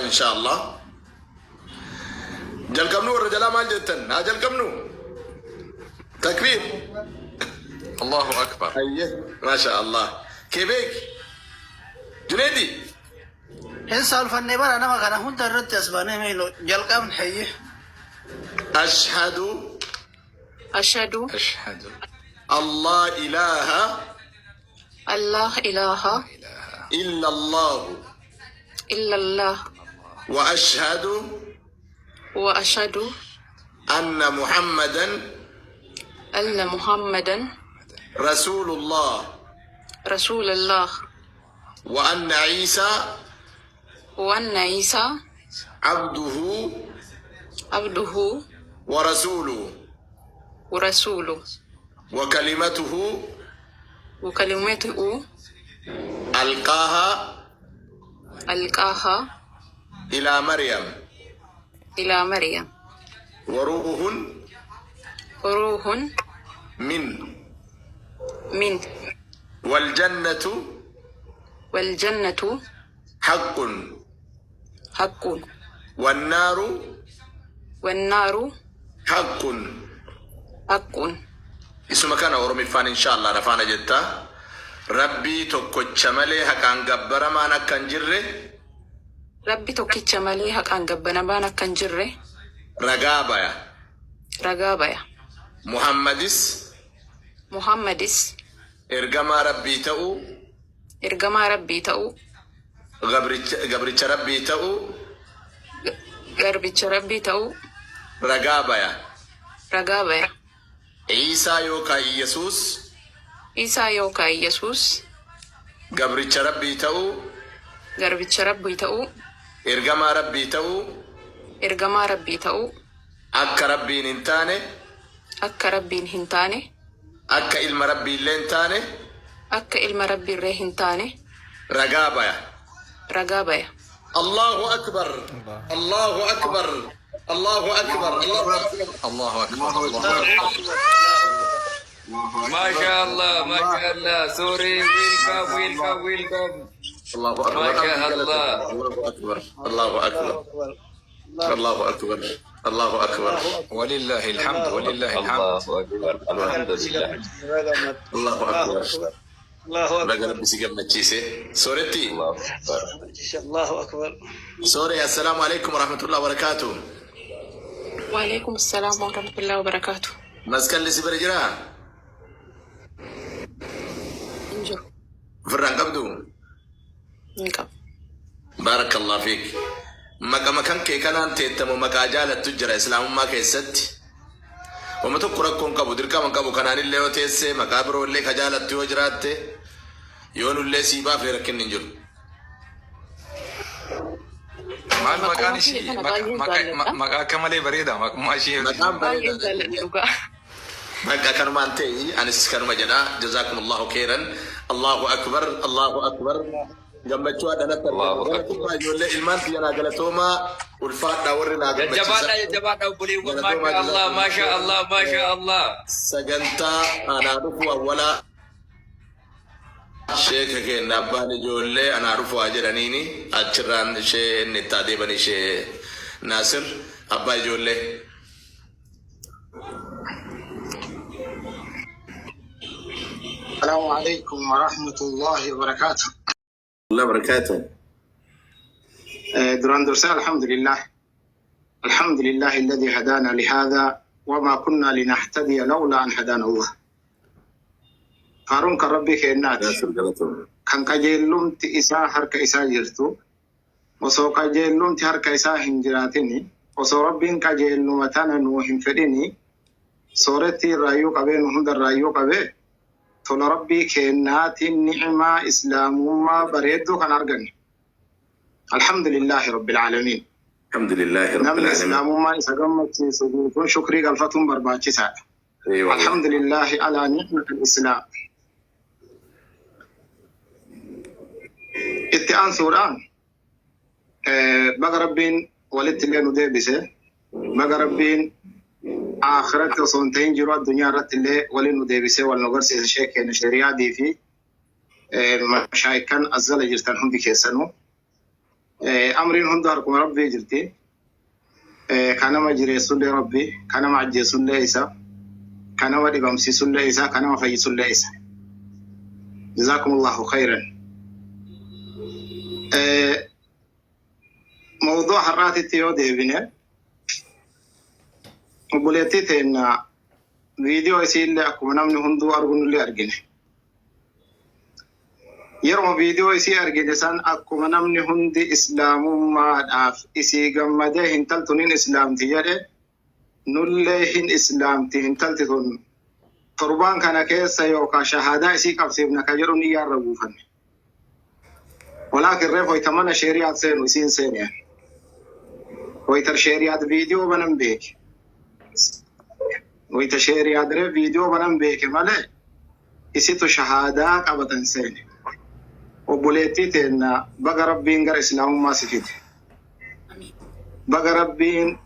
Inshallah. Jalqabnu warra jalaa maal jettan? Haa jalqabnu. Takbiir. Allahu Akbar. Ayye. Masha Allah. Kebeek. Juneedi. Hin saalfanne bara nama kana hunda irratti as baanee miilo jalqabne hayye. Ashhadu Ashadu Ashhadu Allah ilaha Allah ilaha ilaha illa Allah illallah wa ashhadu wa ashadu anna Muhammadan anna Muhammadan Rasulullah Rasulullah wa anna Isa wa anna Isa abduhu abduhu wa rasuluhu wa rasuluhu wa kalimatuhu wa kalimatuhu alqaaha alqaaha ila Maryam ila Maryam wa ruuhun ruuhun min min wal jannatu wal jannatu haqqun haqqun wan naaru wan naaru haqqun. Haqqun. Isuma kana Oromiffaan inshallah na faana jetta. Rabbii tokkocha malee haqaan gabbaramaan akka hin jirre Rabbi tokkicha malee haqaan gabbaramaan akka hin jirre ragaa baya. Ragaa baya. Muhammadis Muhammadis ergamaa Rabbii ta'uu ergamaa Rabbii ta'uu gabricha Rabbii ta'uu garbicha Rabbii ta'uu ragaa baya. Ragaa baya. Iisaa yookaan Iyyasuus Isaa yookaan Iyyasuus gabricha Rabbii ta'uu garbicha Rabbii ta'uu ergamaa Rabbii ta'uu ergamaa Rabbii ta'uu akka Rabbiin hin taane akka Rabbiin hin taane akka ilma Rabbii illee hin taane akka ilma Rabbii illee hin taane ragaa baya. Ragaa baya. Allahu akbar. Allahu akbar. Allahu akbar. Allahu akbar. Allahu akbar. Allahu akbar. MashaAllah, MashaAllah. Sorry, welcome, welcome, welcome. Allahu akbar. MashaAllah. Allahu akbar. Allahu akbar. Allahu akbar. Allahu akbar. Walillahi alhamd. Walillahi alhamd. Allahu akbar. Alhamdulillah. Allahu akbar. Allahu Baga akbar. Rabbi si gammachiise. Sooretti. Allahu akbar. Allahu akbar. Soore, assalaamu alaikum warahmatullahi wabarakatuh. Waalaikum salaam wa rahmatullahi wa barakatuh. Maskalli si bira jiraa? Hin jiru. Ofirraa hin qabdu? Hin qabu. Barakallah fiik. Maqama kan kee kanaan teettamu maqaa jaalattu jira islaamummaa keessatti. Wama tokko rakkoon qabu dirqama hin qabu kanaanillee yoo teesse maqaa biroo illee ka jaalattu yoo jiraatte yoo nullee sii baafne rakkinni hin jiru. Maal maqaan Maquma ishii kiyya kana baay'een jaalladha. Maqaa akka malee bareeda maqummaa ishii. Maqaan Baay'een bareedaadha. jaalladha dhugaa. Bakka kanumaan ta'e anis kanuma jedha. Jazakumullahu khairan. Allahu akbar. Allahu akbar. Gammachuu adhanatti argama. Allahu akbar. Galatoomaa ijoollee ilmaan tiyya naa galatoomaa ulfaadhaa warri naa Jajjabaadha, gammachiisan. jajjabaadha obboleewwan. Galatoomaa MashaAllah, jazakumullahu MashaAllah, MashaAllah. Sagantaa anaa dhufu awwalaa sheeka keenya abbaan ijoollee anaa dhufu haa jedhaniini achirraan ishee inni itti adeeman ishee Naasir abbaa ijoollee. السلام عليكم ورحمة الله وبركاته. Allah barakaatu. Duraan dursaa الحمد لله. الحمد لله الذي هدانا لهذا وما كنا لنهتدي لولا أن هدانا الله. Faaruun kan Rabbii kennaati. Naasir galatooma. Kan qajeellumti isaa harka isaa jirtu. Osoo qajeellumti harka isaa hin jiraatini. Osoo Rabbiin qajeelluma tana nuu hin fedhini. Sooretti irraayyuu qabee nu hunda irraayyuu qabee tola Rabbii kennaatiin ni'imaa islaamummaa bareedduu kan arganne. الحمد لله رب العالمين. Alhamdulillahi rabbil Namni alamin. islaamummaan isa gammachiisu guutuun shukrii galfatuun barbaachisaadha. Ee wallahi. الحمد لله على نعمة الإسلام. Itti aansuudhaan baga Rabbiin walitti illee nu deebise. Baga Rabbiin akhiratti osoo hin ta'in jiru addunyaa irratti illee waliin nu deebisee wal nu garsiise sheekeena shari'aadii fi mashaayikan as jala jirtan hundi keessanuu. Amriin hunda harkuma Rabbii jirti. Kan nama jireessullee Rabbi, kan nama ajjeesullee isa, kan nama dhibamsiisullee isa, kan nama fayyisullee isa. Jazaakumullahu khayran. Mawduu har'aatitti yoo deebine, obboleettii teenna viidiyoo isiillee akkuma namni hunduu argunullee argine. Yeroo viidiyoo isii argine san akkuma namni hundi islaamummaadhaaf isii gammadee hintaltun hin islaamti jedhe, nullee hin islaamti hintalti tun torbaan kana keessa yookaan shahaadaa isii qabsiifna ka jedhu ni yaarra buufanne. Walaakin reef wayita mana sheeriyaat seenu isiin seene. Wayita sheeriyaat viidiyoo banan beeke. Wayita sheeriyaat reef viidiyoo banan beeke malee isitu shahaadaa qabatan seene. Obboleettii teenna, baga Rabbiin gara islaamummaa si fide. Baga Rabbiin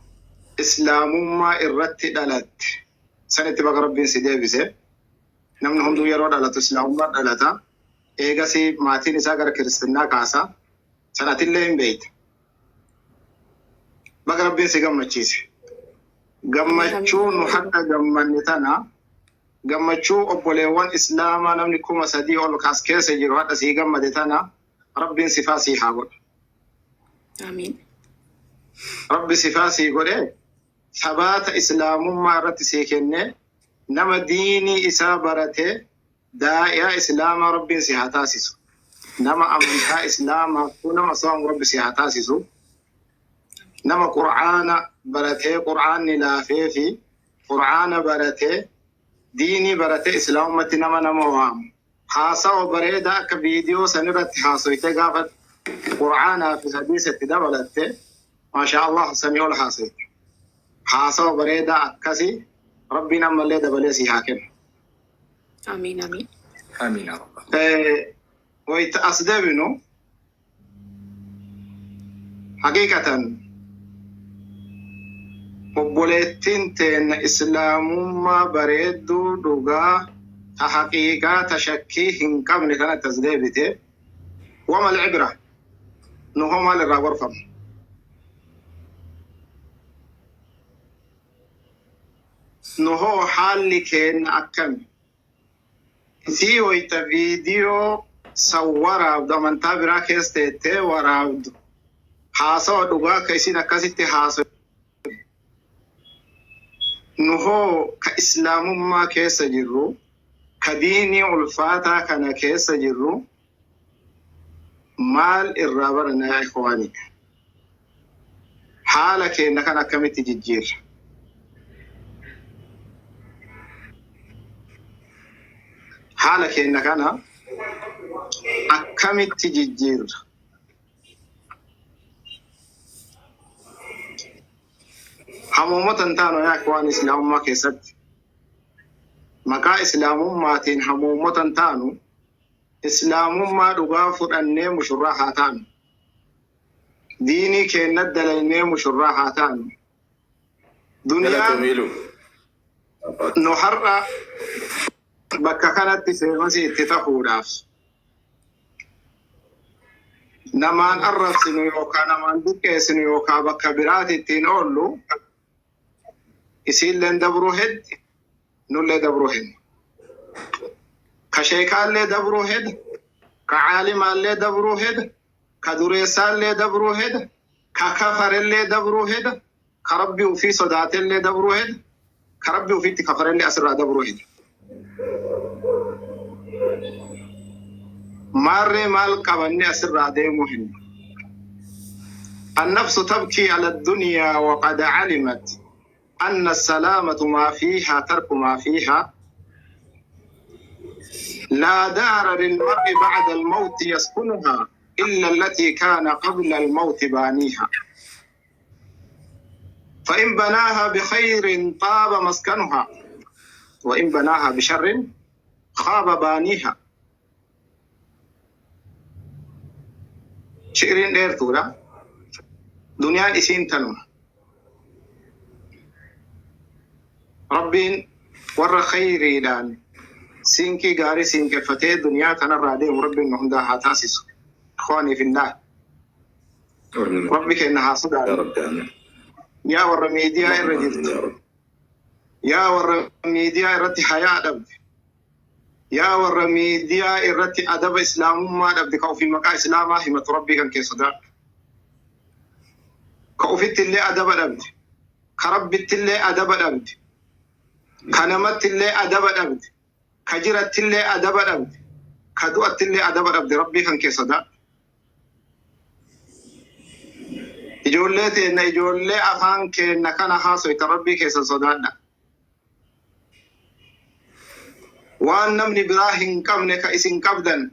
islaamummaa irratti dhalatte. Sanitti baga Rabbiin si deebise. Namni hunduu yeroo dhalatu islaamummaa dhalata. Eegasii maatiin isaa gara kiristinnaa kaasa. Sanatillee hin beeyta. Baga Rabbiin si gammachiise. Gammachuu nu hadha gammanne tana, gammachuu obboleewwan islaamaa namni 3000 ol kaas keessa jiru hadha sii gammade tana, Rabbiin sifaa sii haa godhu. Amiin. Rabbi sifaa sii godhe, sabaata islaamummaa irratti sii kenne, nama diinii isaa barate daa'iyaa islaamaa Rabbiin si haa taasisu. Nama amantaa islaamaa nama soomu Rabbi si haa taasisu. Nama Qur'aana baratee, Qur'aanni laafee fi Qur'aana baratee, diinii baratee, islaamummaatti nama nama waamu. Haasawa bareedaa akka viidiyoo sanirratti haasoyte, gaafa Qur'aanaa fi hadiisa itti dabalatte, maasha Allah, sanii ol haasoyte. Haasawa bareedaa akkasii Rabbiin ammallee dabalee si haa kennu. Amiin, amiin. Amiin yaa Rabbi. Wayita as deebinu, haqiiqatan obboleettiin teenna islaamummaa bareedduu dhugaa ta haqiiqaa ta shakkii hin qabne kanatti as deebite. Wama alcibra, nu hoo maal irraa gorfamna? Nu hoo haalli keenna akkami? Isii wayita viidiyoo san waraabdu amantaa biraa keessa teettee waraabdu, haasawa dhugaa akka isin akkasitti haasawu, nu hoo ka islaamummaa keessa jirru, ka diinii ulfaataa kana keessa jirru, maal irraa barana? Yaa ikhwaanii, haala keenya kan akkamitti jijjiirra? Haala keenya kana akkamitti jijjiirra? Hamuumota hin taanu, yaa ikhwaan. Islaamummaa keessatti maqaa islaamummaatiin hamuumota hin taanu. Islaamummaa dhugaa fudhannee mushurraa haa taanu. Diinii keenya dalaynee mushurraa haa taanu. Duniyaan Galatomiilu. nu har'a bakka kanatti famous itti ta'uudhaaf namaan arrabsinu yookaan namaan diqqeessinu yookaan bakka biraati ittiin oollu, isiilleen dabruu heddi, nullee dabruu henna. Ka sheekaallee dabruu heda, ka caalimaallee dabruu heda, ka dureessaallee dabruu heda, ka kafarellee dabruu heda, ka Rabbi ufii sodaatellee dabruu heda, ka Rabbi ufiitti kafarellee asirraa dabruu heda. Maarree maal qabanne asirraa deemuu hinna? النفس تبكي على الدنيا وقد علمت أن السلامة ما فيها ترك ما فيها. لا دار للمرء بعد الموت يسكنها إلا التي كان قبل الموت بانيها، فإن بناها بخير طاب مسكنها، وإن بناها بشر خاب بانيها. Shi'iriin dheertuudha. Duniyaan isiin tanuma. Rabbiin warra khayriidhaan siinqii gaarii siinqeffatee duniyaa tanarraa deemu Rabbiin nu hundaa haa taasisu. Ikhwaanii fillah. Rabbi keenya haa Yaa sodaannu. Rabbi amiin. Yaa warra miidiyaa irra Amiin jirtu. yaa Rabbi. Yaa warra miidiyaa irratti hayaa dhabde. Yaa warra miidiyaa irratti adaba islaamummaa dhabde ka ofii maqaa islaamaa himatu rabbii kan kee sodaadhu. Ka ofitti illee adaba dhabde. Ka rabbitti illee adaba dhabde. Ka namatti illee adaba dhabde. Ka jiratti illee adaba dhabde. Ka du'atti illee adaba dhabde rabbii kan kee sodaadhu. Ijoollee teenna ijoollee afaan keenna kana haasoyta rabbii keessan sodaadha. Waan namni biraa hin qabne ka isin qabdan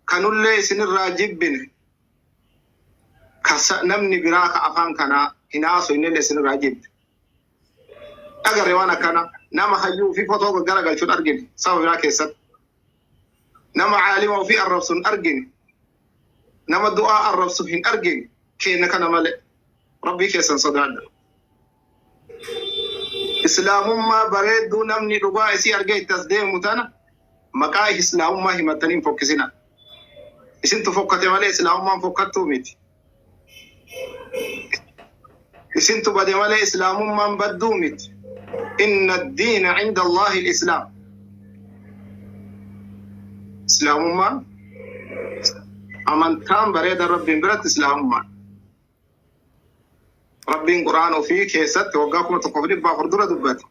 kanullee isinirraa jibbine ka namni biraa ka afaan kanaa hin haasoynellee isinirraa jibbe. Agarre waan akkana nama hayyuu fi fotoo garagalchuun argine saba biraa keessatti. Nama caalima ofii arrabsu hin argine. Nama du'aa arrabsu hin argine. Keenya kana malee rabbii keessan sodaadha. Islaamummaa bareedduu namni dhugaa isii argee itti as deemu tana maqaa islaamummaa himattanii hin fokkisina. Isintu fokkate malee islaamummaan fokkattuu miti. Isintu bade malee islaamummaan badduu miti. Inna addiina cinda Allaahi al-islaam. Islaamummaan amantaan bareeda rabbiin biratti islaamummaan. Rabbiin quraan ofii keessatti waggaa 1400 dura dubbate.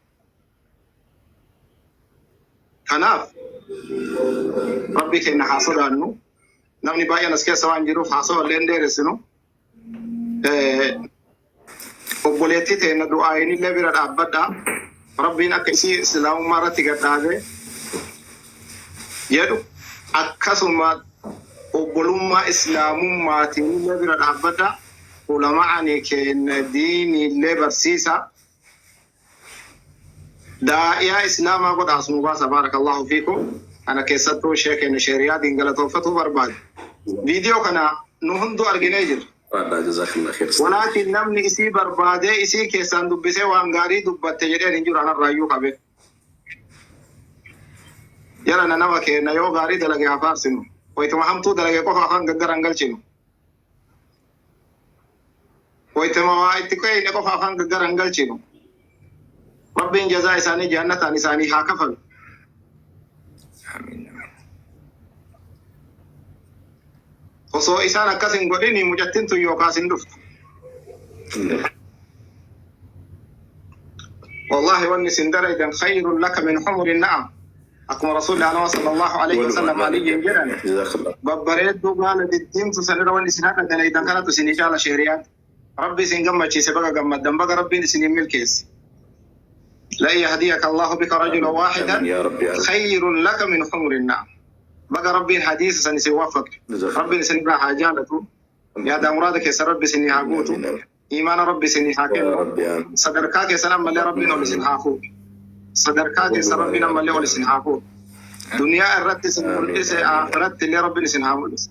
Kanaaf rabbi keenya haa sodaannu. Namni baay'een as keessa waan jiruuf haasawaa illee hin dheeressinu. Obboleettii teenna du'aayinillee bira dhaabbadha. Rabbiin akka isii islaamummaa irratti gad dhaabee jedhu akkasuma obbolummaa islaamummaatiin illee bira dhaabbadha. Ulama'ani keenya diiniillee barsiisa. Daa'iyaa islaamaa godha as nu baasa baarakallahu fiikum. Kana keessattuu ishee keenya sheeriyaadiin galatoonfatuu barbaada. Viidiyoo kana nu hunduu arginee jirra. Fadhaa jazakallah khair. Walaakin namni isii barbaadee isii keessaan dubbisee waan gaarii dubbatte jedheen hin jiru anarraayyuu qabe. Jarana nama keenya yoo gaarii dalage haa faarsinu. Wayituma hamtuu dalage qofa afaan gaggaran galchinu. Wayituma waa itti qeeyne qofa afaan gaggaran galchinu. Rabbiin jazaa isaanii jannataan isaanii haa kafalu. Amiin amiin. Osoo isaan akkas hin godhini mucattiin tun yookaas hin dhuftu. Wallahi wanni isin dalaydan khayrun laka min humuri na'am. Akkuma rasuulli alama sallallahu alaihi wasallam aliyyiin jedhan Jazakallah. babbareedduu gaala diddiimtu sanirra wanni isin haqa dalaydan kanatu isinii caala sheeriyaan. Rabbi isin gammachiise baga gammaddan baga rabbiin isinii milkeesse. لن يهديك الله بك رجلا واحدا آمين يا رب يا رب. خير لك من حمر النعم. Baga rabbiin hadiisa san isin waffaqe. جزاك الله. Rabbiin isin irraa haa jaalatu. Yaada muraada keessa rabbi isinii haa guutu. آمين آمين. Imaana rabbi isinii haa يا kennu. رب آمين. Sadarkaa keessan ammallee rabbiin ol isin haa fuudhu. Sadarkaa keessa rabbiin ammallee ol isin haa fuudhu. Duniyaa irratti isin Amiin, mul'ise amiin. akhiratti illee rabbiin isin haa mul'ise.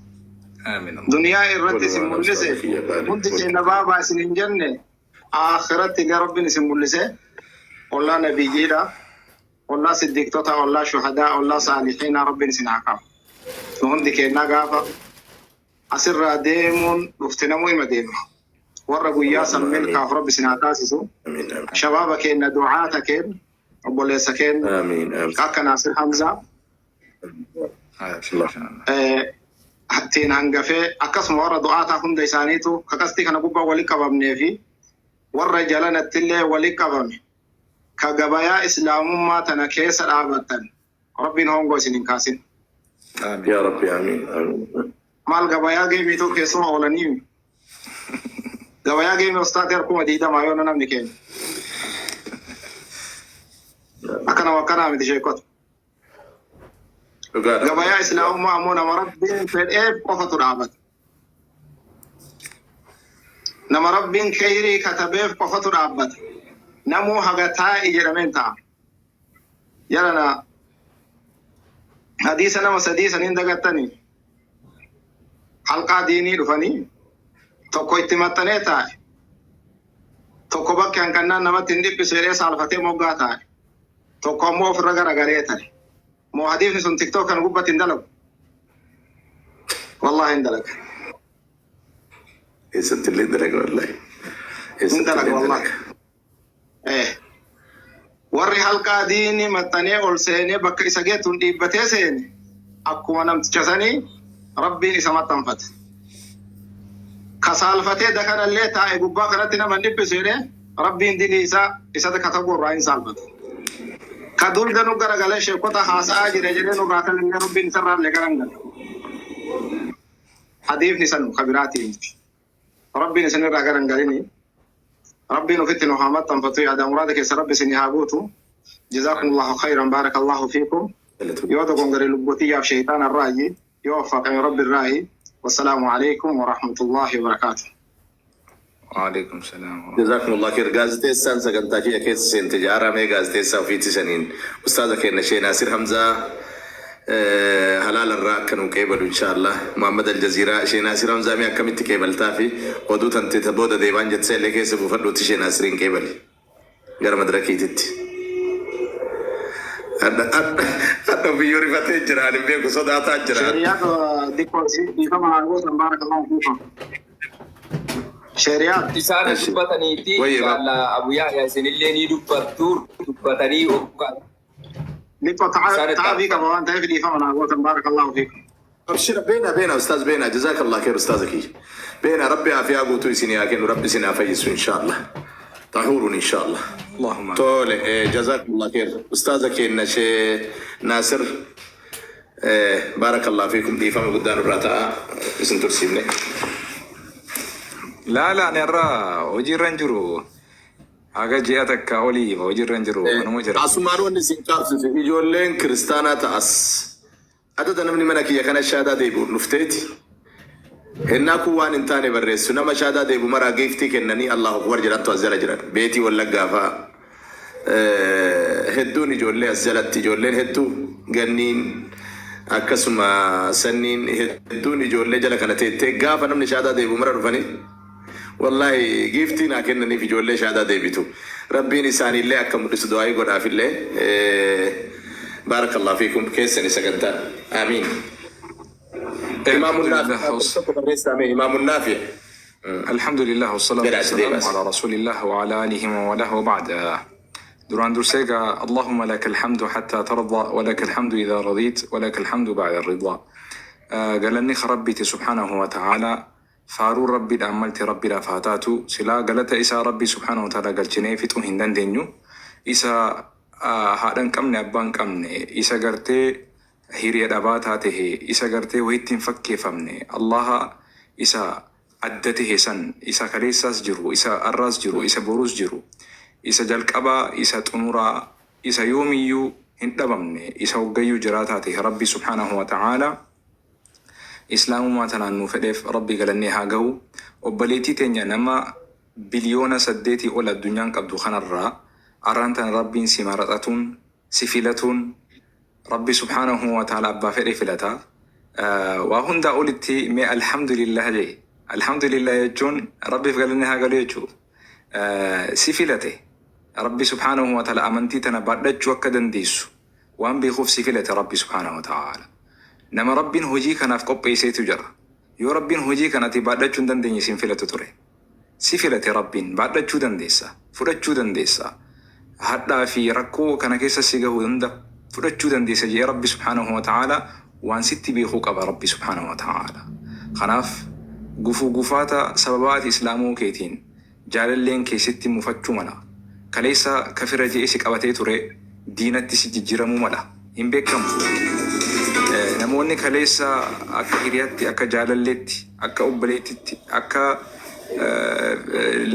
Amiin. Duniyaa irratti isin Walumaa mul'ise galatti hundi keenya baabaa isin hin jenne akhiratti illee rabbiin isin mul'ise. Ollaa nabiyyiidha. Ollaa siddiiqtota, ollaa shuhadaa, ollaa saalihiinaa rabbiin isin haa qabu. Nu hundi keenya gaafa asirraa deemuun dhufte namuu ima deema. Warra guyyaa san milkaaf rabbi isin haa taasisu. آمين آمين. Shabaaba keenya du'aata keenya obboleessa keenya آمين آمين. akka Naasir Hamzaa Masha Allah. Hattiin hangafee akkasuma warra du'aataa hunda isaaniitu kakastii kana gubbaa walitti qabamnee fi warra jalanattillee walitti qabame ka gabayaa islaamummaa tana keessa dhaabattan rabbiin hongoo isin hin kaasin. Amiin. يا رب آمين آمين. Maal gabayaa geemiitu keessuma oolanii gabayaa geemii ustaatii harkuma diidamaa yoo namni keenya. Akkana akkanaa miti sheekota. Dhugaadha. Gabayaa islaamummaa ammoo nama rabbiin fedheef qofatu dhaabata. Nama rabbiin kheyrii katabeef qofatu dhaabbata. Namuu haga taa'i jedhameen ta'a. Jarana hadiisa nama sadii saniin dagattanii halqaa diinii dhufanii tokko itti maxxanee taa'e. Tokko bakki hanqannaan namatti hin dhiphisu jedhee saalfatee moggaa taa'e. Tokko ammoo ofirra garagalee ta'e. Moo hadiifni sun tiktook kan gubbatti hin dalagu. Wallahi hin dalaga. Eessatti illee dalaga wallahi. Hin Eessatti dalaga illee wallahi. dalaga. Warri halqaa diinii maxxanee ol seenee bakka isa geettuun dhiibbatee seene akkuma namticha sanii Rabbiin isa maxxanfate. Ka saalfatee dakanallee taa'e gubbaa kanatti nama hin dhiphisu jedhee Rabbiin dilii isaa isa katabuu irraa hin saalfata. Ka dugda nu garagalee sheekota haasa'aa jira jedhee nurraa kanallee Rabbiin isarraallee garangala. Hadiifni sanu ka biraatii miti. Rabbiin isinirraa garangalini. Rabbiin ofitti nu haa maxxanfatu, yaada muraada keessa Rabbi isinii haa guutu. Jazaakumullahu khayran, baarakallahu fiikum. Yoo dogongore lubbutiyyaaf shayxaana irraayi, yoo waffaqame Rabbi irraayi. Wassalaamu alaikum wa rahmatullahi wa barakaatuh. Waalaikum salaam. Jazakumullah khair. Gaazexeessaan sagantaa kiyya keessa seente jaaramee gaazexeessaa ofiitti saniin ustaaza keenya Shee Naasir Hamzaa halaala irraa akka nuu qeebalu inshaallah. Muhammad Aljaziiraa Shee Naasir Hamzaa mee akkamitti qeebaltaa fi oduu tante ta booda deebaan jette illee keessa buufadhuutti Shee Naasiriin qeebali gara madrakiititti. Hadha ofiyyuu rifatee jira, ani hin beeku, sodaataa jira. Sheriyaat diqqoo dhiifama haa gootan, baarakallahu fiikum. Sheriyaat. Isaan Eshi. dubbataniiti Wayyee ba. inshallah Abu Yahya isinillee ni dubbattu dubbatanii hoggaa Diqqoo isaan itti ta'abii qaba waan ta'eef dhiifama naa gootan, baarakallahu fiikum. Abshira, beena beena ustaaz beena, jazakallah khair ustaaza kiyya. Beena, Rabbi afiyaa guutuu isinii haa kennu, Rabbi isin haa fayyisu inshaallah. Xahuurun inshaallah. Allahumma. Tole, jazakallah khair ustaaza keenya Shee Naasir, baarakallahu fiikum, dhiifama guddaa nurraa ta'a isin tursiifne. Laala, ani irraa hojiirra hin jiru. Haga ji'a takka olii hojiirra hin jiru. Manuma jira. Asumaan wanni isin qaabsisu ijoolleen kiristaanaa ta'as. Adada namni mana kiyya kana shaadaa deebi'u dhufteeti. Hennaa kun waan hin taane barreessu, nama shaadaa deebi'u maraa giiftii kennanii Allahu Akbar jedhantu as jala jiran. Beetii Wallaggaa fa'a. Hedduun ijoollee as jalatti ijoolleen hedduu ganniin akkasuma sanniin hedduun ijoollee jala kana teettee gaafa namni shaadaa deebi'u mara dhufanii wallahi giiftii naa kennaniif ijoollee shaadaa deebitu. Rabbiin isaaniillee akka mul'isu du'aayii godhaafillee. Baarakallahu fiikum, keessani sagantaan. Amiin. Imaamun Naafi tokko barreessaa mee, Imaamun Naafi. الحمد لله والصلاة Jedha والسلام deebas. على رسول الله وعلى آله ومن وبعد. Duraan dursee egaa اللهم لك الحمد حتى ترضى ولك الحمد إذا رضيت ولك الحمد بعد الرضا. Galanni Rabbiiti سبحانه وتعالى, faaruu Rabbiidhaan malti Rabbiidhaaf haa taatu. Silaa galata isaa Rabbii سبحانه وتعالى galchinee fixuu hin dandeenyu. Isa haadha hin qabne, abbaa hin qabne, isa gartee hiriya dhabaataa tahe, isa gartee wayitti hin fakkeeffamne, Allaha isa adda tahe san, isa kaleessaas jiru, isa arraas jiru, isa boruus jiru, isa jalqabaa, isa xumuraa, isa yoomiyyuu hin dhabamne, isa hoggayyuu jiraataa tahe Rabbi سبحانه وتعالى islaamummaa tanaan nuu fedheef Rabbi galannee haa gahu. Obboleettii teenya, nama 8 biliyoona ol addunyaan qabdu kanarraa arraan tana Rabbiin si maraxatuun, si filatuun, Rabbi سبحانه وتعالى abbaa fedhe filata. Waa hundaa olitti mee الحمد لله jee. الحمد لله jechuun Rabbiif galanni haa galu jechuu. Si filate. Rabbi سبحانه وتعالى amantii tana baadhachuu akka dandeessu waan beekuuf si filate Rabbi سبحانه وتعالى. Nama Rabbiin hojii kanaaf qopheesseetu jira. Yoo Rabbiin hojii kanatti baadhachuu hin dandeenye sin filatu ture. Si filate Rabbiin, baadhachuu dandeessa. Fudhachuu dandeessa. Hadhaa fi rakkoo kana keessa si gahuu hunda fudhachuu dandeessa jee Rabbi سبحانه وتعالى waan sitti beekuu qaba Rabbi سبحانه وتعالى. Kanaaf gufuu gufaata sababaati islaamoo keetiin jaalalleen keessatti mufachuu mala. Kaleessa kafira je'e si qabatee ture diinatti si jijjiiramuu mala. Hin beekamu. Namoonni kaleessa akka hiriyaatti, akka jaalalleetti, akka obboleettitti, akka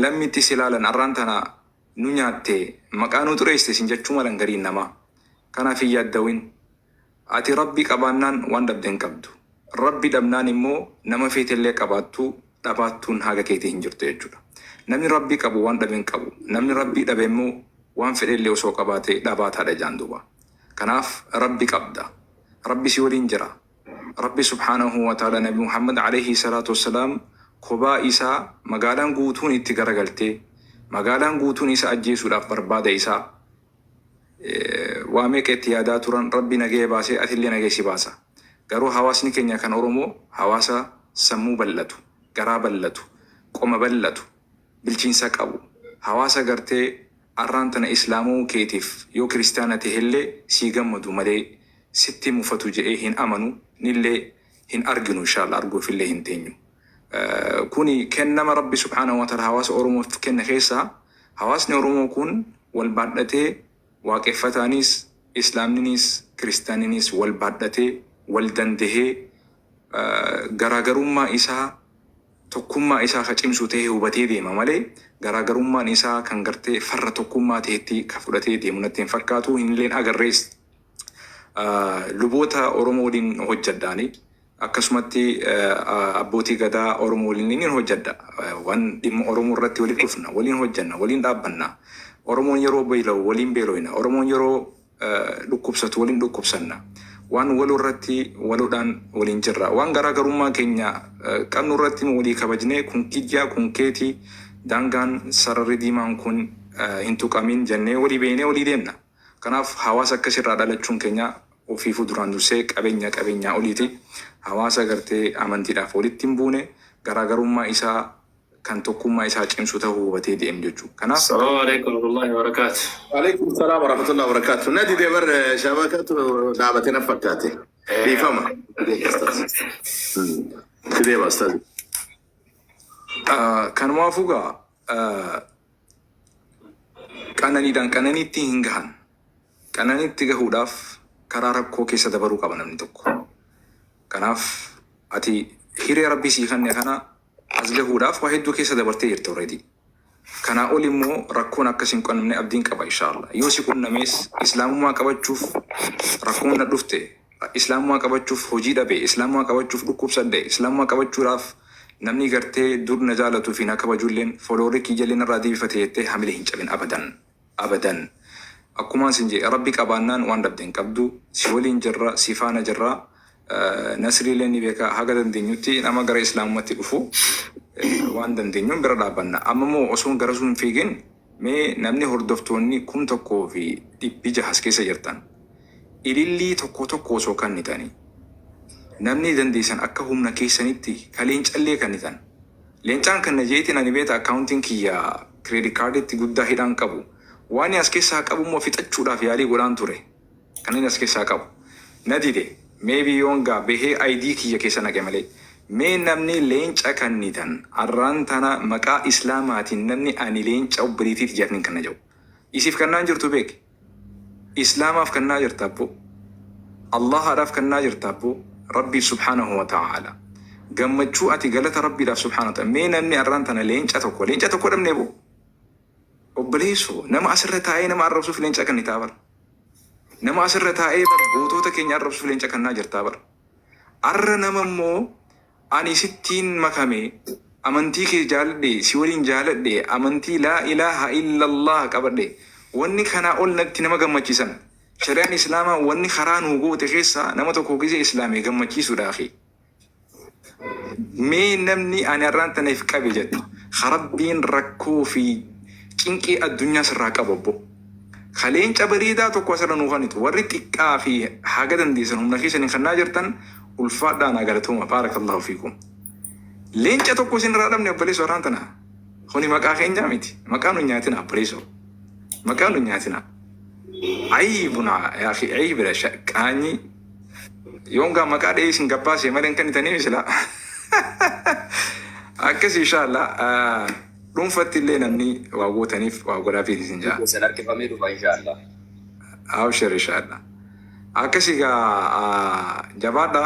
lammiitti si ilaalan arraan tana nu nyaatte, maqaa nu xureessite sin jechuu malan gariin namaa. Kanaaf hin yaaddawin. Ati Rabbi qabaannaan waan dhabde hin qabdu. Rabbi dhabnaan immoo nama feetellee qabaattu dhabaattuun haga keetii hin jirtu jechuudha. Namni Rabbi qabu waan dhabe hin qabu. Namni Rabbii dhabe immoo waan fedhellee osoo qabaate dhabaataadha jaan duuba. Kanaaf Rabbi qabda. Rabbi si waliin jira. Rabbi سبحانه وتعالى Nabi Muhammad عليه الصلاة والسلام kophaa isaa magaalaan guutuun itti garagaltee, magaalaan guutuun isa ajjeesuudhaaf barbaada isaa waa meeqa itti yaadaa turan, Rabbi nagaya baasee atillee nagaya si baasa. Garuu hawaasni keenya kan Oromoo hawaasa sammuu bal'atu, garaa bal'atu, Qoma bal'atu, bilchiinsa qabu, hawaasa gartee arraan tana islaamawuu keetiif yoo kiristaana tehellee sii gammadu malee sitti mufatu je'ee hin amanu nillee hin arginu inshallah arguufillee hin teenyu. Kuni kennama Rabbi subhaanahu wa ta'ala hawaasa Oromoof kenne keessaa hawaasni Oromoo kun wal baadhatee waaqeffataanis islaamninis kiristaanninis wal baadhatee wal dandahee garaagarummaa isaa tokkummaa isaa ka cimsu ta'e hubatee deema malee garaagarummaan isaa kan gartee farra tokkummaa ta'etti ka fudhatee deemu natti hin fakkaatu hinilleen agarrees. Luboota Oromoo waliin hojjedhaani. Akkasumatti abbootii gadaa Oromoo waliin ni hojjedha. Waan dhimma Oromoo irratti waliin dhufna, waliin hojjenna, waliin dhaabbanna. Oromoon yeroo beela'u waliin beeloyna. Oromoon yeroo dhukkubsatu waliin dhukkubsanna. Waan waloo irratti waloodhaan waliin jirra. Waan garaagarummaa keenya qabnu irratti walii kabajnee kun kiyyaa kun keetii daangaan sararri diimaan kun hin tuqamin jennee walii beeknee walii deemna. Kanaaf hawaasa akkasirraa dhalachuun keenya ofiifuu duraan dursee qabeenya qabeenyaa oliiti. Hawaasa gartee amantiidhaaf walitti hin buune garaagarummaa isaa kan tokkummaa isaa cimsu ta'uu hubatee deemu jechuudha. Kanaaf السلام عليكم ورحمة الله وبركاته. Alaikum salaam wa rahmatullahi wa barakatuh. Nadi deebar shabakatu dhaabatee na fakkaate. Dhiifama. Deema ustaz. Kanumaafuu gaa qananiidhaan qananiitti hin gahan. Qananiitti gahuudhaaf karaa rakkoo keessa dabaruu qaba namni tokko. Kanaaf ati hiree rabbii sii kenne kana as gahuudhaaf waa hedduu keessa dabartee jirta already. Kanaa ol immoo rakkoon akkas hin qunnamne abdiin qaba inshallah. Yoo si qunnames islaamummaa qabachuuf rakkoon na dhufte, islaamummaa qabachuuf hojii dhabe, islaamummaa qabachuuf dhukkubsadhe, islaamummaa qabachuudhaaf namni gartee dur na jaalatuu fi na kabajulleen followerri kiyyallee narraa deebifate jettee hamilee hin cabin abadan. Abadan. Akkuma isin jedhe rabbi qabaannaan waan dhabde hin qabdu si waliin jirra si faana jirra. Nasriilee ni beeka haga dandeenyutti nama gara islaamummaatti dhufu waan dandeenyuun bira dhaabbanna. Amma immoo osoo gara sun hin fiigin mee namni hordoftoonni 1600 as keessa jirtan ilillii tokko tokko osoo kennitanii namni dandeessan akka humna keessanitti ka leencallee kennitan. Leencaan kan na jeetiin ani beeta accountiin kiyya credit carditti guddaa hidhaan qabu. Waan as keessaa qabu immoo fixachuudhaaf yaalii godhaan ture. Kan inni as keessaa qabu. Na dide maybe yoon gaa bahee ID kiyya keessa naqe malee. Mee namni leenca kennitan arraan tana maqaa islaamaatiin namni ani leenca obboleettiiti jedhaniin kan na jedhu. Isiif kannaan jirtu beek. Islaamaaf kannaa jirta abbo. Allahaadhaaf kannaa jirta abbo. Rabbii subhaanahu wa ta'ala. Gammachuu ati galata rabbiidhaaf subhaanahu wa ta'ala. Mee namni arraan tana leenca tokko dhabnee boo. Obboleessoo nama asirra taa'ee nama arrabsuuf leenca kennitaa bara. Nama asirra taa'ee bar gootota keenya arrabsuuf leenca kennaa jirtaa bara. Arra nama immoo ani sittiin makame amantii kee jaaladhe si waliin jaaladhe amantii laa ilaaha illallah qabadhe wanni kanaa ol natti nama gammachiisan. Shari'aan islaamaa wanni karaa nuu goote keessaa nama tokko gisee islaamee gammachiisuudhaafi. Mee namni ani har'aan tanaaf qabe jettu rabbiin rakkoo fi cinqii addunyaa sirraa qabu obbo. Kaleenca bareedaa tokko asirra nuu kanitu warri xiqqaa fi haga dandeessan humna keessanii kannaa jirtan ulfaadhaan galatooma baarakallahu fiikum. Leenca tokko isin irraa dhabne obboleessoo har'aan tana. Kuni maqaa keenyaa miti. Maqaa nu nyaatina obboleessoo. Maqaa nu nyaatina. Aybuna yaa akhi aybira qaanyi yoon gaa maqaa dhahee isin gabbaase malee hin kennitanii misila. Akkas inshallah dhuunfatti illee namni waa gootaniif waa godhaafii isin jaa. Keessan harkifamee dhufa inshallah. Abshir inshallah. Akkasii gaa jabaadha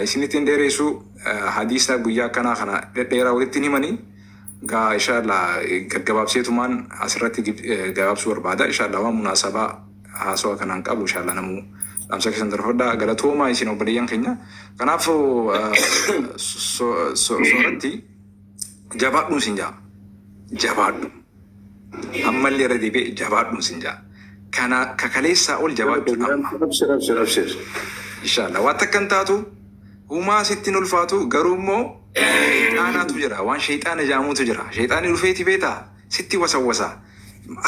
isinitti hin dheeressu hadiisa guyyaa akkanaa kana dhedheeraa walitti hin himanii gaa inshallah gaggabaabseetumaan asirratti gabaabsuu barbaada inshallah waan munaasabaa haasawaa kanaan qabu inshallah namuu dhaamsa keessan darfadhaa galatoomaa isin obboleeyyan keenya. Kanaaf sooratti jabaadhuun sin jaa jabaadhu ammallee irra deebi'ee jabaadhuun sin jaa. Kana kakaleessaa ol jabaachuun amma. Abshir abshir abshir. Inshallah waan takka hin taatu humaa sitti hin ulfaatu garuu immoo sheexaanaatu jira waan sheexaana jaamutu jira sheexaanni dhufeeti beetaa sitti wasawwasa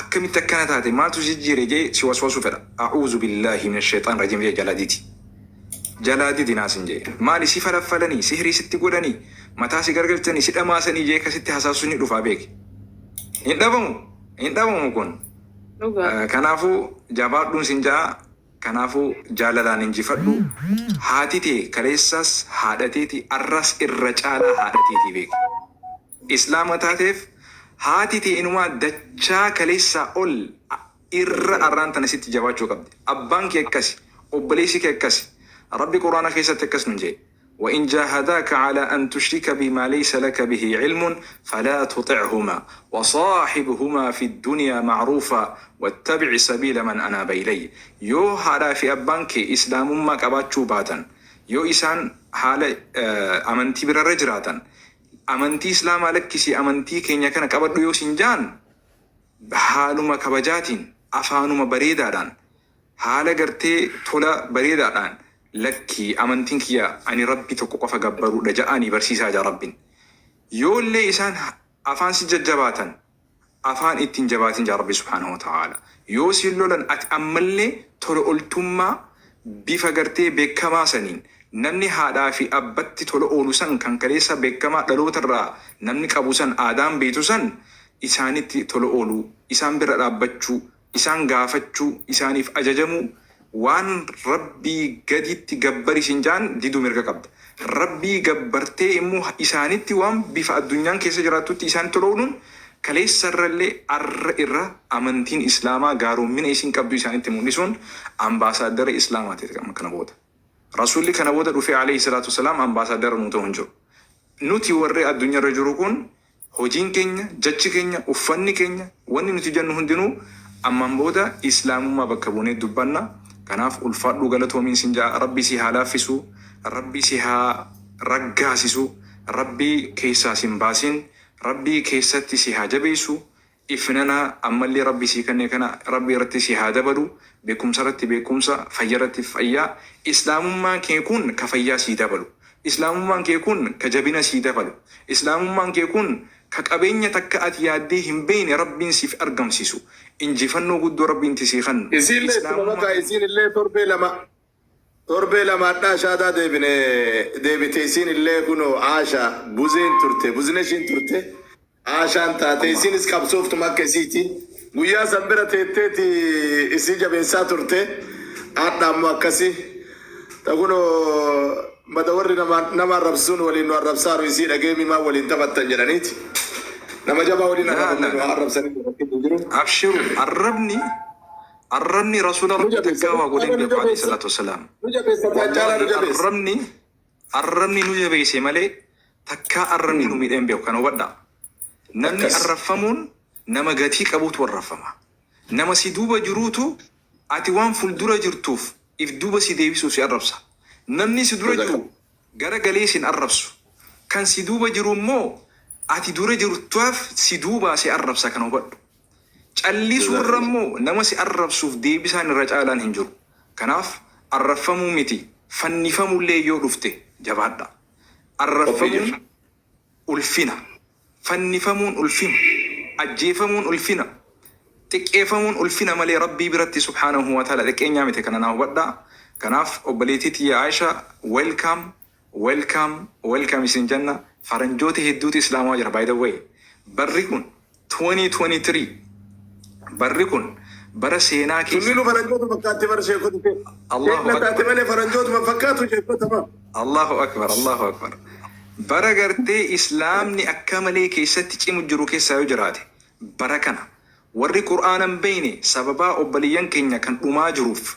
akkamitti akkana taate maaltu si jijjiire jee si waswasuu fedha a'uuzu billaahi min sheexaan rajiim jee jala diti. Jalaa didinaa sin jee. Maali si falaffalanii, sihrii sitti godhanii, mataa si gargalchanii, si dhamaasanii jee akkasitti hasaasuun ni dhufaa beeki. Hin dhabamu. Hin dhabamu kun. Dhugaa. Kanaafuu jabaadhuun sin ja'a. Kanaafuu jaalalaan injifadhu. Haati tee kaleessas haadha teeti, arras irra caalaa haadha teetii beeki. Islaama taateef haati tee inumaa dachaa kaleessaa ol irra arraan tana sitti jabaachuu qabdi. Abbaan kee akkasi, obboleessi kee akkasi. Rabbi Quraana keessatti akkas nun jee. وإن جاهداك على أن تشرك بي ما ليس لك به علم فلا تطعهما وصاحبهما في الدنيا معروفا واتبع سبيل من أناب إلي. Yoo haadhaa fi abbaan kee islaamummaa qabaachuu baatan, yoo isaan haala amantii birarra jiraatan, amantii islaamaa lakkisii amantii keenya kana qabadhu yoo sin jaan, haaluma kabajaatiin, afaanuma bareedaadhaan, haala gartee tola bareedaadhaan, "Lakkii, amantiin kiyya ani Rabbi tokko qofa gabbaruudha" ja'anii barsiisaa jaa Rabbiin. Yoollee isaan afaan si jajjabaatan, afaan ittiin jabaatin jaa Rabbi subhaanahu wa ta'ala. Yoo si lolan, ati ammallee tola oltummaa bifa gartee beekamaa saniin, namni haadhaa fi abbatti tola oolu san, kan kaleessa beekamaa dhalootarraa namni qabu san, aadaan beektu san, isaanitti tola ooluu, isaan bira dhaabbachuu, isaan gaafachuu, isaaniif ajajamuu, waan Rabbii gaditti gabbari sin jaan diduu mirga qabda. Rabbii gabbartee immoo isaanitti waan bifa addunyaan keessa jiraattutti isaan tola ooluun, kaleessa irrallee arra irra amantiin islaamaa gaaroommina isin qabdu isaanitti mul'isuun ambaasaaddara islaamaa ta'e kana booda. Rasuulli kana booda dhufee alayhi salaatu wasalaam ambaasaaddara nuu ta'u hin jiru. Nuti warri addunyaarra jiru kun hojiin keenya, jechi keenya, uffanni keenya, wanni nuti jennu hundinuu ammaan booda islaamummaa bakka buunee dubbanna. Kanaaf ulfaadhuu, galatoomiin sin ja'a. Rabbi si haa laaffisu, Rabbi si haa raggaasisu, Rabbi keessaa sin baasin, Rabbi keessatti si haa jabeessu. Ifnana ammallee Rabbi sii kenne kana Rabbi irratti si haa dabalu. Beekumsa irratti beekumsa, fayya irratti fayyaa. Islaamummaan kee kun ka fayyaa sii dabalu. Islaamummaan kee kun ka jabina sii dabalu. Islaamummaan kee kun ka qabeenya takka ati yaaddee hin beekne Rabbiin siif argamsiisu. Injifannoo guddoo Rabbiin sii kennu. Isiillee ittuma Islaamummaan makaa, isiin illee torbee 2 hadhaa shaadaa deebine deebite. Isiin illee kunoo Aasha buzeen turte, buzineshiin turte, Aashaan taate. Isiinis qabsooftuma akka isiiti. Guyyaa san bira teetteeti isii jabeessaa turte. Hadha ammoo akkasi ta kunoo mata warri nama arrabsuun waliin nu arrabsaaru isii dhageemi, maa waliin taphattan jedhaniiti. Nama jabaa waliin Laa arrabamne laa nu laa. arrabsanii hin jiru. Abshiru, arrabni rasuula Nu Rabbii jabeessa takkaa waa godheen nu beeku alayhi jabeessa salaatu wasalaam. nu jabeessa, caalaa nu Wallahi jabeessa. arrabni nu jabeesse malee takkaa arrabni nu miidheen beeku, kana hubadhaa. Namni arraffamuun nama gatii qabuutu arraffama. Nama si duuba jiruutu ati waan fuuldura jirtuuf if duuba si deebisuuf si arrabsa. Namni si dura jiru gara galee sin arrabsu. Kan si duuba jiru immoo ati dura jirtuuf si duubaa si arrabsa, kana hubadhu. Callisuurra immoo nama si arrabsuuf deebisaan irra caalaan hin jiru. Kanaaf arraffamuu miti, fannifamullee yoo dhufte jabaadha. Qophii Arraffamuun jirra. ulfina. Fannifamuun ulfina. Ajjeefamuun ulfina. Xiqqeeffamuun ulfina malee Rabbii biratti subhaanahu wa ta'ala xiqqeenyaa miti, kana naa hubadhaa. Kanaaf obboleettii tiyya Aisha, welcome, welcome, welcome isin jenna. Faranjoota hedduutu islaamaa jira, by the way. Barri kun 2023, barri kun bara seenaa Sunniinuu keessatti faranjootuma fakkaatti bara sheekota ta'e. Allahu Sheekna taate akbar. malee faranjootuma fakkaatu sheekota ma. Allahu akbar, Allahu akbar. Bara gartee islaamni akka malee keessatti cimu jiru keessaa yoo jiraate bara kana. Warri Qur'aana hin beekne sababaa obboleeyyan keenya kan dhumaa jiruuf,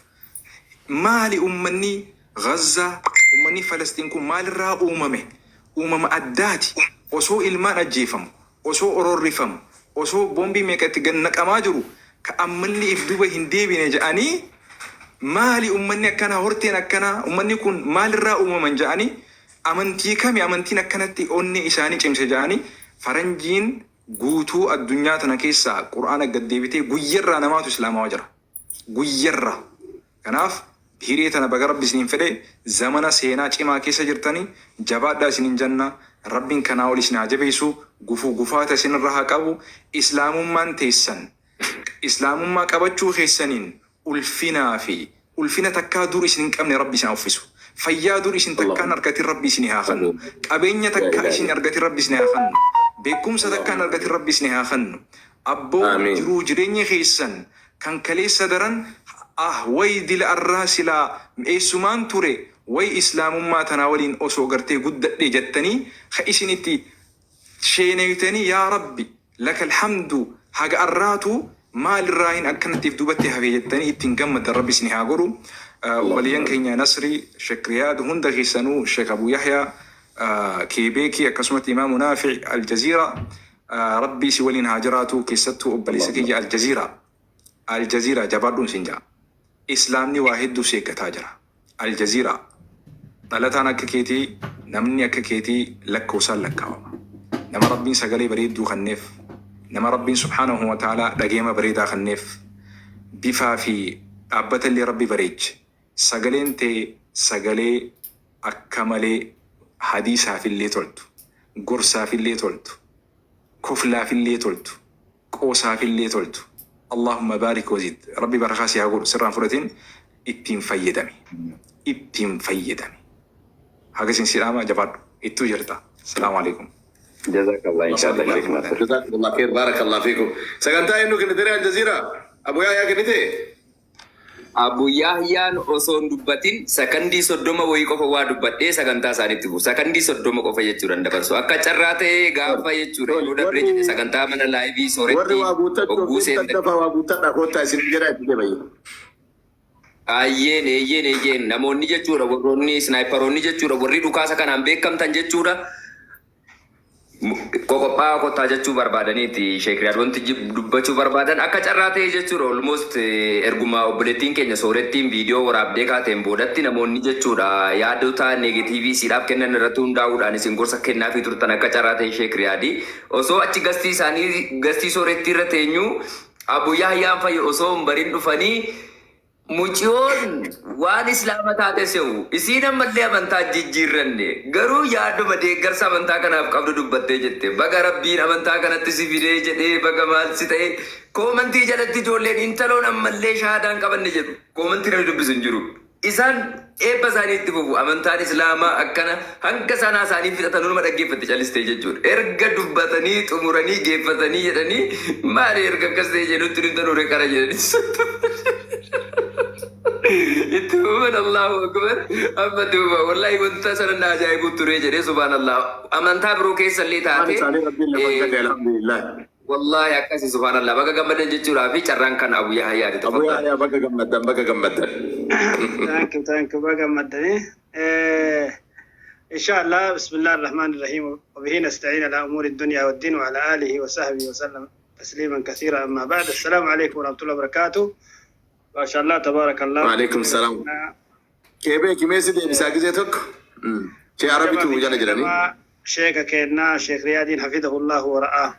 maali ummanni Gazzaa, ummanni Falastiin kun maalirraa uumame? Uumama addaati. Osoo ilmaan ajjeefamu, osoo ororrifamu, osoo boombii meeqa itti gad naqamaa jiru ka ammallee if duuba hin deebine jedhanii, maali ummanni akkanaa, horteen akkanaa, ummanni kun maalirraa uumaman jedhanii, amantii kami amantiin akkanatti onnee isaanii cimse jedhanii, faranjiin guutuu addunyaa tana keessaa Qur'aana gad deebitee guyyarraa namaatu islaamawaa jira. Guyyarraa. Kanaaf hiree tana baga Rabbi isiniin fedhe. Zamana seenaa cimaa keessa jirtanii, jabaadhaa isiniin jenna. Rabbiin kanaa ol isin haa jabeessu, gufuu gufaata isinirra haa qabu. Islaamummaan teessan, islaamummaa qabachuu keessaniin ulfinaa fi ulfina takkaa dur isin hin qabne Rabbi isin haa uffisu. Fayyaa dur isin takkaan argatin Rabbi isinii haa kannu. Qabeenya takkaa isin argatin Rabbi isinii haa kannu. Beekumsa takkaan argatin Rabbi isinii haa kannu. Abboo Aamiin. jiruu jireenya keessan kan kaleessa daran ah way dila arraa silaa eessumaan ture way islaamummaa tanaa waliin osoo gartee guddadhe jattanii ka isin itti sheeneytanii yaa Rabbi lakal hamdu haga arraatuu maalirraahin akkanatti if duubatti hafe jettanii ittiin gammaddan Rabbi isin haa godhu. Obboleeyyan keenya Nasri, Sheek Riyaad hunda keessanuu Sheek Abu Yahya Keebeekii akkasumatti Imaamu Naafi Aljaziira Rabbi isin waliin haa jiraatu keessattuu obboleessa kiyya Aljaziira Aljaziira jabaadhuun isin ja'a. Islaamni waa hedduu si eeggataa jira. Aljaziira dhalataan akka keetii namni akka keetii lakkoofsaan lakkaawama. Nama Rabbiin sagalee bareedduu kanneef, nama Rabbiin subhaanahu wa ta'aalaa dhageema bareedaa kanneef, bifaa fi dhaabbata illee Rabbi bareeche. Sagaleen tee sagalee akka malee hadiisaafillee toltu, gorsaafillee toltu, koflaafillee toltu, qoosaafillee toltu. Allahumma baarik wazid. Rabbi barakaa si haa godhu sirraan fudhatin ittiin fayyadami. Ittiin fayyadami. Haga isin si dhaama jabaadhu. Ittuu jirta. Salaamu alaikum. Jazakallah inshallah Sheikh Nasir. Jazakumullah khair barakallahu fiikum. Sagantaa eenyu kennite Aljazeera? Abu Yahya kennite? Abu Yahyaan osoo hin dubbatin sakandii 30 wayii qofa waa dubbadhee sagantaa isaaniitti bu'u. Sakandii 30 qofa jechuudha dabarsu. Akka carraa ta'ee gaafa jechuudha yeroo dabree jedhe sagantaa mana live Warri sooretti waa guuttachuuf hogguu deemtan seentan. dafaa waa guuttadhaa koottaa isin jedha itti deemayye. Ayyeen eeyyeen eeyyeen namoonni jechuudha warroonni sniperoonni jechuudha warri dhukaasa kanaan beekamtan jechuudha. Qoqophaa kottaa jechuu barbaadaniiti Sheek Riyaad wanti dubbachuu barbaadan akka carraa ta'e jechuudha almost erguma obboleettiin keenya soorettiin viidiyoo waraabdee kaateen boodatti namoonni jechuudha yaadota negative siidhaaf kennan irratti hundaa'uudhaan isin gorsa kennaafii turtan akka carraa ta'e Sheek Riyaadi osoo achi guestii isaanii guestii soorettii irra teenyu Abu Yahyaan fa'i osoo hin barin dhufanii muciyoon waan islaama taate se'u isiin ammallee amantaa jijjiirranne garuu yaaduma deeggarsa amantaa kanaaf qabdu dubbattee jette baga Rabbiin amantaa kanatti si fidee jedhee baga maal si ta'e commentii jalatti ijoolleen intaloon ammallee shahaadaan qabanne jedhu commentii namni dubbisu hin jiru. Isaan eebba isaanii itti fufu amantaan islaamaa akkana hanga sanaa isaanii fixatan numa dhaggeeffatte calistee jechuudha. Erga dubbatanii xumuranii geeffatanii jedhanii maali erga akkas ta'e jedhutti nuti nure qara jedhanii itti fufan. Allahu akbar, amma itti fufa. Wallahi wanta sana na ajaa'ibu ture jedhee subhaanallah amantaa biroo keessa illee Waan taate isaanii Rabbiin lafa gate alhamdulillah. Wallahi akkasi subhaanallah baga gammadan jechuudhaa fi carraan kan Abu Yahyaati. Abu Tafaddal. Yahya baga gammaddan baga gammaddan. Thank you, thank you. Baga gammaddanii. إن شاء الله بسم الله الرحمن الرحيم وبه نستعين على أمور الدنيا والدين وعلى آله وصحبه وسلم تسليما كثيرا أما بعد السلام عليكم ورحمة الله وبركاته ما شاء الله تبارك الله. وعليكم السلام. Keebee kimeessi deebisaa gisee tokko. Shee Arabitu jala jiranii. Sheeka keenna Sheekh Riyaadiin حفظه الله ورعاه.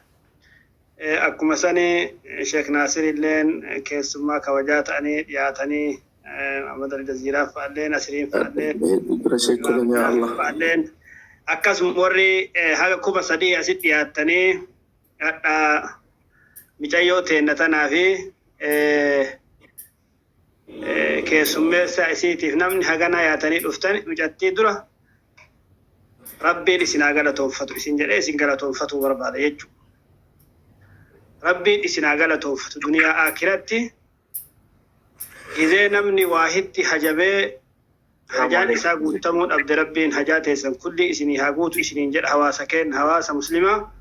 Akkuma sani Sheekh Naasir illeen keessummaa kabajaa ta'anii dhiyaatanii Ahmad Aljaziiraa fa'allee Nasriin fa'allee Bira sheekoleen yaa Allah. fa'alleen akkasuma warri haga 3000 asitti dhiyaattanii hadhaa micayyoo teenna tanaa fi keessummeessa isiitiif namni hagana yaatanii dhuftan micattii dura Rabbiin isin haa galatoonfatu isin jedhee isin galatoonfatuu barbaada jechuudha. Rabbiin isin haa galatoonfatu duniyaa akiratti gizee namni waahitti hajabee hajaan isaa guutamuu dhabde Rabbiin hajaa teessan kulli isinii haa guutu isiniin jedha. Hawaasa keenya, hawaasa muslimaa,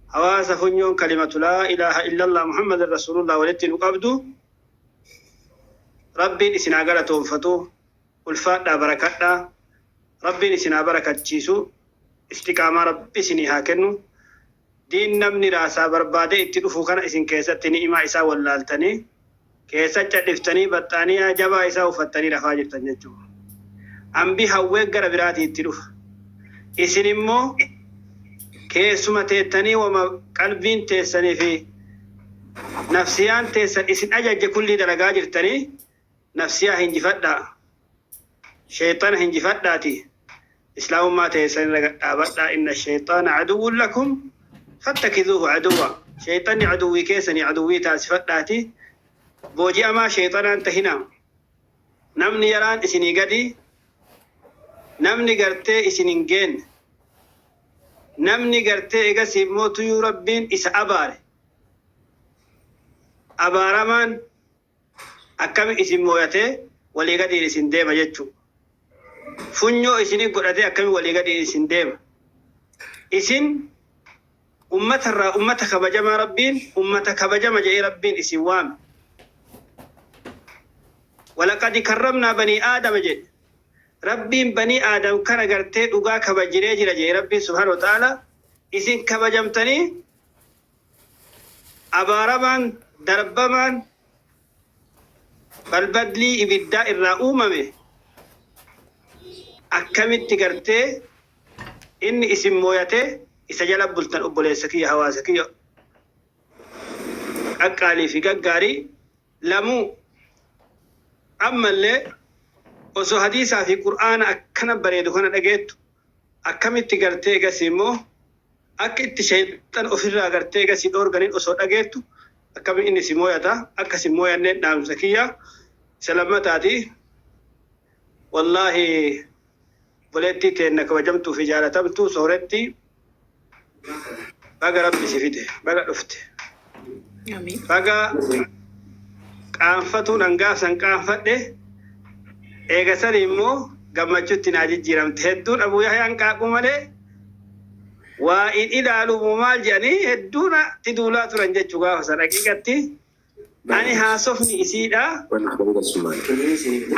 hawaasa funyoon kalimatu laa ilaaha illallah Muhammadan rasuulullah walitti nu qabdu Rabbiin isin haa galatoonfatu. Ulfaadhaa, barakadhaa, Rabbiin isin haa barakachiisu, istiqaamaa Rabbi isinii haa kennu. Diin namni raasaa barbaadee itti dhufu kana isin keessatti ni'imaa isaa wallaaltanii keessa cadhiftanii baxxaanii jabaa isaa uffattanii rafaa jirtan jechuudha. Ambi hawwee gara biraatii itti dhufa. Isin immoo keessuma teettanii wama qalbiin teessanii fi nafsiyaan teessan isin ajajje kullii dalagaa jirtanii nafsiyaa hinjifadhaa. Sheexana hinjifadhaati. Islaamummaa teessan irra dhaabadhaa. إن الشيطان عدو لكم فاتخذوه عدوا. Sheexanni aduwwii keessanii aduwwii taasifadhaati. Booji'amaa sheexanaan tahinaa. Namni yaraan isinii gadi Namni gartee isin hin geenne, namni gartee egasii immoo tuyuu Rabbiin isa abaare, abaaramaan akkami isin mooyatee walii gadiin isin deema jechuu. Funyoo isini godhatee akkami walii gadiin isin deema. Isin ummata irraa ummata kabajamaa Rabbiin ummata kabajama jedhee Rabbiin isin waame. Walaqadi karramnaa banii Aadama jedhe. Rabbiin banii Aadam kana gartee dhugaa kabajinee jira jedhe Rabbiin subhaanahu wa ta'aala isin kabajamtanii abaaramaan darbamaan balbadlii ibiddaa irraa uumame akkamitti gartee inni isin mooyatee isa jala bultan obboleessa kiyya hawaasa kiyya qaqqaalii fi gaggaarii lamuu ammallee osoo hadiisaa fi qur'aana akkana bareedu kana dhageettu akkamitti gartee egasii immoo akka itti shayxan ofirraa gartee egasii dhoorganiin osoo dhageettu akkami inni si mooyata akka si mooyanneen dhaamsa kiyya isa lammataati. Wallaahi obboleettii teenna kabajamtuu fi jaalatamtuu Sooretti, baga Rabbi si fide, baga dhufte. Amiin. Baga qaanfatuun hangaafsan qaanfadhe, eega sani immoo gammachuutti naa jijjiiramte. Hedduun Abuu Yahyaan qaaquu malee waa in ilaalumu maal jedhanii hedduun itti duulaa turan jechuu gaafa san. Haqiiqatti ani haasofni isiidha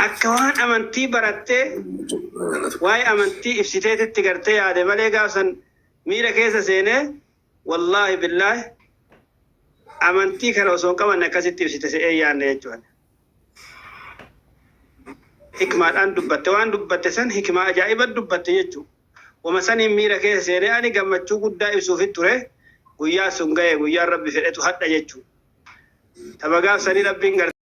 akka waan amantii barattee waa'ee amantii ibsiteetitti gartee yaade malee gaafa san miira keessa seenee wallaahi billaahi amantii kana osoo hin qabanne akkasitti ibsite se'ee yaadne jechuudha. Hikmaadhaan dubbatte, waan dubbatte san hikmaa ajaa'iba dubbatte jechuudha. Wama saniin miira keessa seenee ani gammachuu guddaa ibsuufit ture, guyyaa sun ga'e, guyyaan Rabbi fedhetu hadha jechuudha. Taba gaaf sanii Rabbiin